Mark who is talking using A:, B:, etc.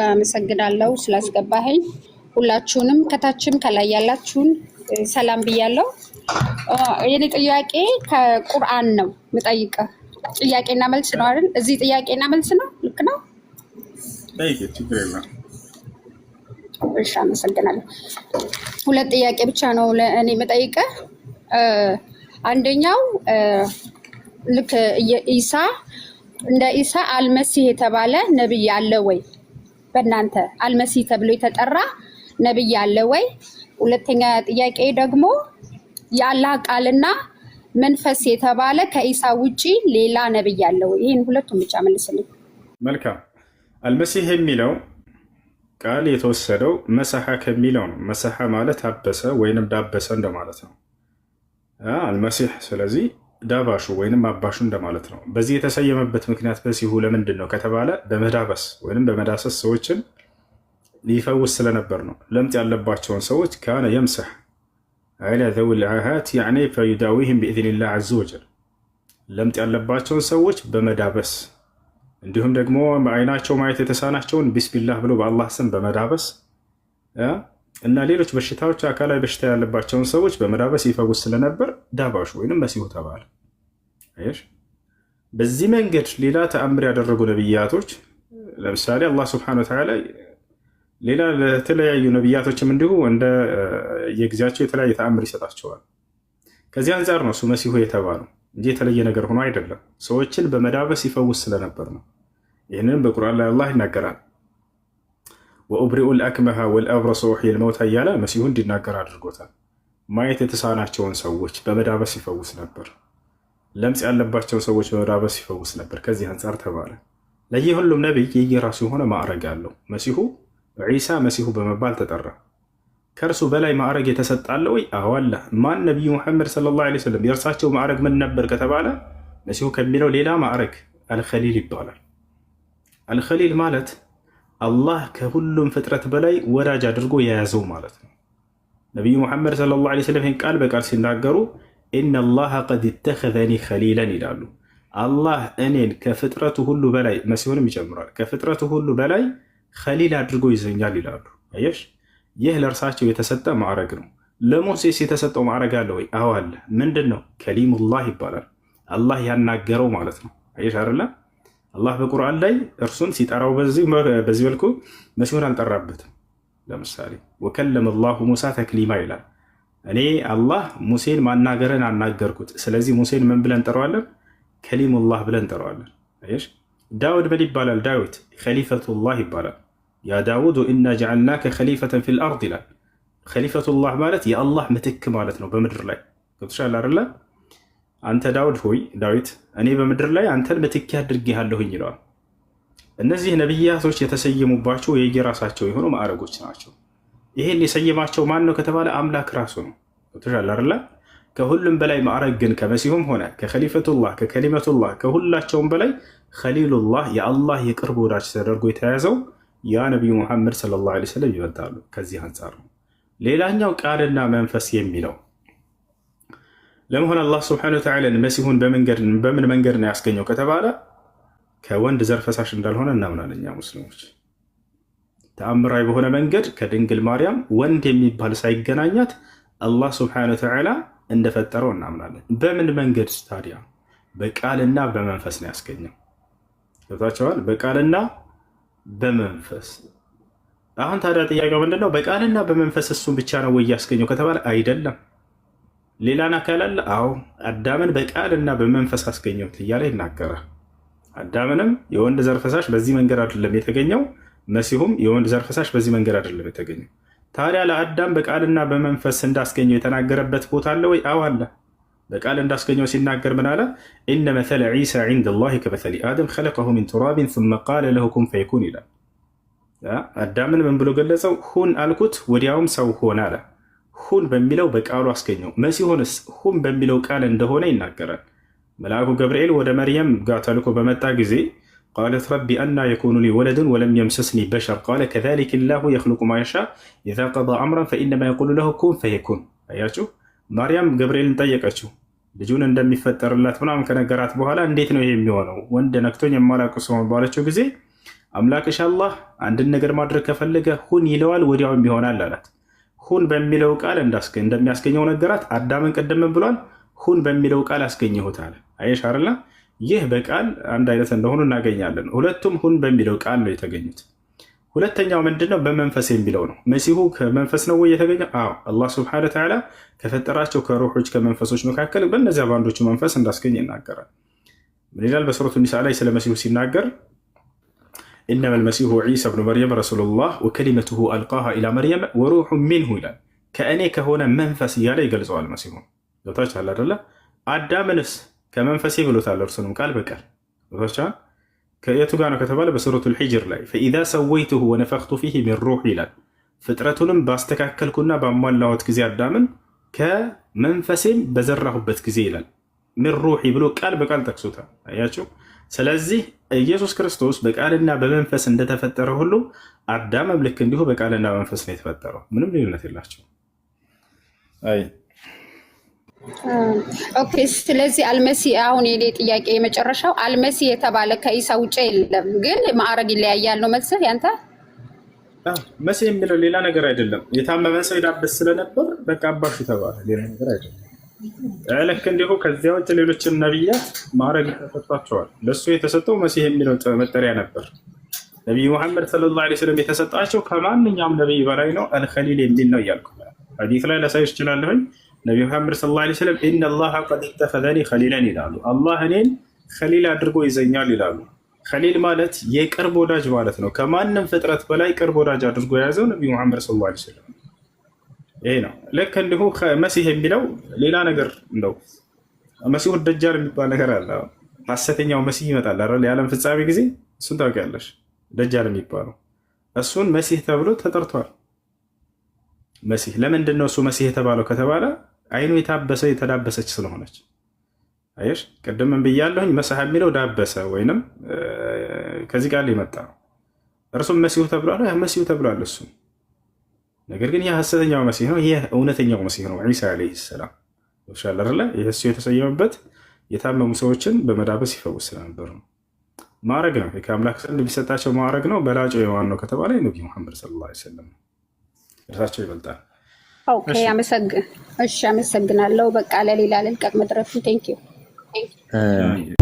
A: አመሰግናለሁ ስላስገባኸኝ። ሁላችሁንም ከታችም ከላይ ያላችሁን ሰላም ብያለሁ። የኔ ጥያቄ ከቁርአን ነው የምጠይቀህ። ጥያቄና መልስ ነው አይደል? እዚህ ጥያቄና መልስ ነው። ልክ ነው?
B: ጠይቂ፣ ችግር የለም።
A: እሺ፣ አመሰግናለሁ። ሁለት ጥያቄ ብቻ ነው ለእኔ የምጠይቀህ። አንደኛው ልክ ኢሳ እንደ ኢሳ አልመሲህ የተባለ ነብይ አለ ወይ? በእናንተ አልመሲህ ተብሎ የተጠራ ነብይ አለ ወይ? ሁለተኛ ጥያቄ ደግሞ የአላህ ቃልና መንፈስ የተባለ ከኢሳ ውጪ ሌላ ነብይ አለ ወይ? ይህን ሁለቱም ብቻ መልስልኝ።
B: መልካም። አልመሲህ የሚለው ቃል የተወሰደው መሰሐ ከሚለው ነው። መሰሐ ማለት አበሰ ወይንም ዳበሰ እንደማለት ነው። አልመሲህ ስለዚህ ዳባሹ ወይንም አባሹ እንደማለት ነው። በዚህ የተሰየመበት ምክንያት መሲሁ ለምንድን ነው ከተባለ በመዳበስ ወይንም በመዳሰስ ሰዎችን ሊፈውስ ስለነበር ነው። ለምጽ ያለባቸውን ሰዎች كان يمسح على ذوي العاهات يعني فيداويهم بإذن الله عز وجل። ለምጽ ያለባቸውን ሰዎች በመዳበስ፣ እንዲሁም ደግሞ በአይናቸው ማየት የተሳናቸውን ቢስሚላህ ብሎ በአላህ ስም በመዳበስ እና ሌሎች በሽታዎች፣ አካላዊ በሽታ ያለባቸውን ሰዎች በመዳበስ ይፈውስ ስለነበር ዳባሹ ወይንም መሲሁ ተባለ። አየሽ፣ በዚህ መንገድ ሌላ ተአምር ያደረጉ ነብያቶች፣ ለምሳሌ አላህ ስብሐነ ወተዓላ ሌላ ለተለያዩ ነብያቶችም እንዲሁ እንደ የጊዜያቸው የተለያየ ተአምር ይሰጣቸዋል። ከዚህ አንጻር ነው እሱ መሲሁ የተባለው እንጂ የተለየ ነገር ሆኖ አይደለም። ሰዎችን በመዳበስ ይፈውስ ስለነበር ነው። ይህንንም በቁርአን ላይ አላህ ይናገራል። وأبرئ الأكمه والأبرص وأحيي الموتى እያለ መሲሁ እንዲናገር አድርጎታል። ማየት የተሳናቸውን ሰዎች በመዳበስ ይፈውስ ነበር። ለምጽ ያለባቸውን ሰዎች በመዳበስ ይፈውስ ነበር። ከዚህ አንጻር ተባለ። ለየሁሉም ነቢይ የየራሱ የሆነ ማዕረግ አለው። መሲሁ ዒሳ መሲሁ በመባል ተጠራ። ከእርሱ በላይ ማዕረግ የተሰጣለ ወይ? አዎ አለ። ማን? ነቢዩ ሙሐመድ ሰለላሁ ዐለይሂ ወሰለም። የእርሳቸው ማዕረግ ምን ነበር ከተባለ መሲሁ ከሚለው ሌላ ማዕረግ አልኸሊል ይባላል። አልኸሊል ማለት አላህ ከሁሉም ፍጥረት በላይ ወዳጅ አድርጎ የያዘው ማለት ነው። ነቢዩ ሙሐመድ ሰለላሁ ዐለይሂ ወሰለም ይህን ቃል በቃል ሲናገሩ إن الله قد اتخذني خليلا ይላሉ። አላህ እኔን ከፍጥረቱ ሁሉ በላይ፣ መሲሁንም ይጨምራል፣ ከፍጥረቱ ሁሉ በላይ ኸሊል አድርጎ ይዘኛል ይላሉ። አየሽ፣ ይህ ለእርሳቸው የተሰጠ ማዕረግ ነው። ለሙሴስ የተሰጠው ማዕረግ አለ ወይ? አዎ አለ። ምንድን ነው? ከሊሙላህ ይባላል። አላህ ያናገረው ማለት ነው። አየሽ አይደለ? አላህ በቁርአን ላይ እርሱን ሲጠራው በዚህ መልኩ መሲሁን አልጠራበትም። ለምሳሌ وكلم الله موسى تكليما ይላል። እኔ አላህ ሙሴን ማናገርን አናገርኩት። ስለዚህ ሙሴን ምን ብለን እንጠራዋለን? ከሊሙላህ ብለን እንጠራዋለን። አየሽ፣ ዳውድ ምን ይባላል? ዳዊት ከሊፈቱላህ ይባላል። يا داود إنا جعلناك خليفة في الأرض ይላል። ከሊፈቱላህ ማለት የአላህ ምትክ ማለት ነው በምድር ላይ። ገብቶሻል አይደለ? አንተ ዳውድ ሆይ፣ ዳዊት፣ እኔ በምድር ላይ አንተን ምትክ አድርጌሃለሁኝ ይለዋል። እነዚህ ነቢያቶች የተሰየሙባቸው የየራሳቸው የሆኑ ማዕረጎች ናቸው። ይሄን የሰየማቸው ማን ነው ከተባለ አምላክ ራሱ ነው። ገብቶሻል አይደለ? ከሁሉም በላይ ማዕረግ ግን ከመሲሁም ሆነ ከኸሊፈቱላህ፣ ከከሊመቱላህ፣ ከሁላቸውም በላይ ኸሊሉላህ፣ የአላህ የቅርብ ወዳጅ ተደርጎ የተያዘው ያ ነቢዩ ሙሐመድ ሰለላሁ ዐለይሂ ወሰለም ይበልጣሉ። ከዚህ አንጻር ነው። ሌላኛው ቃልና መንፈስ የሚለው፣ ለመሆን አላህ ስብሐነሁ ወተዓላ መሲሁን በምን መንገድ ነው ያስገኘው ከተባለ ከወንድ ዘር ፈሳሽ እንዳልሆነ እናምናለን እኛ ሙስሊሞች። ተአምራዊ በሆነ መንገድ ከድንግል ማርያም ወንድ የሚባል ሳይገናኛት አላህ ስብሐነሁ ወተዓላ እንደፈጠረው እናምናለን። በምን መንገድ ታዲያ? በቃልና በመንፈስ ነው ያስገኘው። ገብቷቸዋል። በቃልና በመንፈስ። አሁን ታዲያ ጥያቄው ምንድነው? በቃልና በመንፈስ እሱን ብቻ ነው ወይ ያስገኘው ከተባለ አይደለም። ሌላን አካል አለ። አዎ፣ አዳምን በቃልና በመንፈስ አስገኘሁት እያለ ይናገራል። አዳምንም የወንድ ዘር ፈሳሽ በዚህ መንገድ አይደለም የተገኘው። መሲሁም የወንድ ዘር ፈሳሽ በዚህ መንገድ አይደለም የተገኘው። ታዲያ ለአዳም በቃልና በመንፈስ እንዳስገኘው የተናገረበት ቦታ አለ ወይ? አዎ አለ። በቃል እንዳስገኘው ሲናገር ምን አለ? إن مثل عيسى عند الله كمثل آدم خلقه من تراب ثم قال له كن فيكون ይላል። አዳምን ምን ብሎ ገለጸው? ሁን አልኩት ወዲያውም ሰው ሆነ አለ። ሁን በሚለው በቃሉ አስገኘው። መሲሁንስ ሁን በሚለው ቃል እንደሆነ ይናገራል። መልአኩ ገብርኤል ወደ መርየም ጋር ተልኮ በመጣ ጊዜ قالت رب أنى يكون لي ولد ولم يمسسني بشر قال كذلك الله يخلق ما يشاء إذا قضى أمرا فإنما يقول له كن فيكون። አያችሁ፣ ማርያም ገብርኤልን ጠየቀችው። ልጁን እንደሚፈጠርላት ምናምን ከነገራት በኋላ እንዴት ነው ይሄ የሚሆነው? ወንድ ነክቶኝ የማላውቅ ሰው ባለችው ጊዜ አምላክሽ አላህ አንድን ነገር ማድረግ ከፈለገ ሁን ይለዋል፣ ወዲያውም ይሆናል አላት። ሁን በሚለው ቃል እንደሚያስገኘው ነገራት። አዳምን ቅድም ብሏል፣ ሁን በሚለው ቃል አስገኘሁት አለ። አየሽ አይደለ? ይህ በቃል አንድ አይነት እንደሆኑ እናገኛለን። ሁለቱም ሁን በሚለው ቃል ነው የተገኙት። ሁለተኛው ምንድነው? በመንፈስ የሚለው ነው። መሲሁ ከመንፈስ ነው ወይ የተገኘው? አዎ፣ አላህ ስብሐነ ወተዓላ ከፈጠራቸው ከሩሖች ከመንፈሶች መካከል በእነዚያ በአንዶቹ መንፈስ እንዳስገኝ ይናገራል። ምን ይላል? በሱረቱ ኒሳ ላይ ስለ መሲሁ ሲናገር إنما المسيح عيسى ابن مريم رسول الله وكلمته ألقاها إلى مريم وروح منه ይላል። ከእኔ ከሆነ መንፈስ እያለ ይገልጸዋል መሲሁን። ገብታችኋል አይደለ? አዳምንስ ከመንፈሴ ብሎታል። እርሱንም ቃል በቃል ገብታችኋል። ከየቱ ጋር ነው ከተባለ በሱረቱል ሒጅር ላይ فإذا سويته ونفخت فيه من روحي ይላል። ፍጥረቱንም ባስተካከልኩና ባሟላሁት ጊዜ አዳምን ከመንፈሴም በዘራሁበት ጊዜ ይላል። من روحي ብሎ ቃል በቃል ጠቅሶታል። አያችሁ። ስለዚህ ኢየሱስ ክርስቶስ በቃልና በመንፈስ እንደተፈጠረ ሁሉ አዳምም ልክ እንዲሁ በቃልና በመንፈስ ነው የተፈጠረው። ምንም ልዩነት የላቸው። አይ።
A: Okay። ስለዚህ አልመሲ፣ አሁን የኔ ጥያቄ የመጨረሻው፣ አልመሲ የተባለ ከኢሳ ውጭ የለም፣ ግን ማዕረግ ይለያያል ነው መልስህ ያንተ?
B: መሲህ የሚለው ሌላ ነገር አይደለም። የታመመን ሰው ይዳብስ ስለነበር በቃ አባሹ ተባለ። ሌላ ነገር አይደለም። ልክ እንዲሁ ከዚያ ውጭ ሌሎችን ነቢያት ማዕረግ ተሰጥቷቸዋል። ለእሱ የተሰጠው መሲህ የሚለው መጠሪያ ነበር። ነቢዩ ሙሐመድ ሰለላሁ ዐለይሂ ወሰለም የተሰጣቸው ከማንኛውም ነቢይ በላይ ነው፣ አልኸሊል የሚል ነው እያልኩ ሐዲስ ላይ ላሳይሽ እችላለሁኝ። ነቢዩ ሙሐመድ ሰለላሁ ዐለይሂ ወሰለም إن الله قد اتخذني خليلا ይላሉ። አላህ እኔን ኸሊል አድርጎ ይዘኛል ይላሉ። ኸሊል ማለት የቅርብ ወዳጅ ማለት ነው። ከማንም ፍጥረት በላይ ቅርብ ወዳጅ አድርጎ የያዘው ነቢዩ ሙሐመድ ሰለላሁ ዐለይሂ ወሰለም ይሄ ነው። ልክ እንዲሁ መሲህ የሚለው ሌላ ነገር እንደው መሲሁ ደጃል የሚባል ነገር አለ። ሐሰተኛው መሲህ ይመጣል አይደል? የዓለም ፍጻሜ ጊዜ እሱን ታውቂያለሽ። ደጃል የሚባለው እሱን መሲህ ተብሎ ተጠርቷል። መሲህ ለምንድን ነው እሱ መሲህ የተባለው ከተባለ አይኑ የታበሰ የተዳበሰች ስለሆነች። አየሽ፣ ቅድምም ብያለሁኝ። መሰሐ የሚለው ዳበሰ ወይንም ከዚህ ቃል የመጣ ነው። እርሱም መሲሁ ተብሏል። መሲሁ ተብሏል እሱ። ነገር ግን ይህ ሐሰተኛው መሲህ ነው። ይህ እውነተኛው መሲህ ነው፣ ዒሳ ዓለይሂ ሰላም ሻል አይደለ? ይህ እሱ የተሰየመበት የታመሙ ሰዎችን በመዳበስ ይፈውስ ስለነበር ነው። ማዕረግ ነው፣ ከአምላክ ዘንድ የሚሰጣቸው ማዕረግ ነው። በላጩ የማን ነው ከተባለ የነቢዩ ሙሐመድ ሰለላሁ ዐለይሂ ወሰለም ነው። እርሳቸው ይበልጣል።
A: Okay፣ እሺ፣ አመሰግናለሁ። በቃ ለሌላ ልልቀቅ መድረኩን። Thank you።